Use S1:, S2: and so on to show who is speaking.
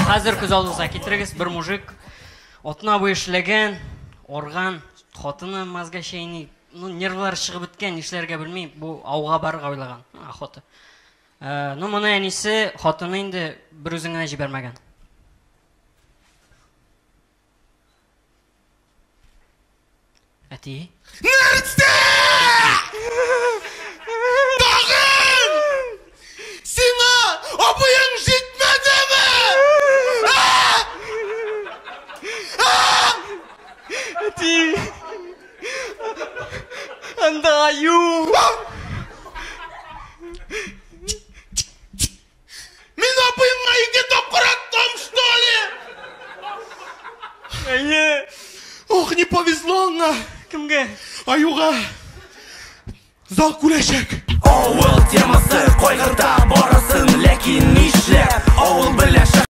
S1: Хәзер күз алдыгызга китерегез, бер мужик атна буе эшләгән, арган, хатыны мазга чәйни, ну, нервлары чыгып беткән, нишләргә белми, бу ауга барырга уйлаган, охота. Ну, моны әнисе, хатыны инде бер үзен генә җибәрмәгән. Әти?
S2: Нәрсә? Тагын! Сиңа абыең җитмәдеме?
S1: Әти! Анда аю!
S2: Мин абыеңа ике тапкыр аттым, что ли?
S1: Әйе.
S2: Ох, не повезло аңа.
S1: Кемгә?
S2: Аюга. Зак үләчәк.
S3: Авыл темасы кайгырта барысын, ләкин нишләп авыл белән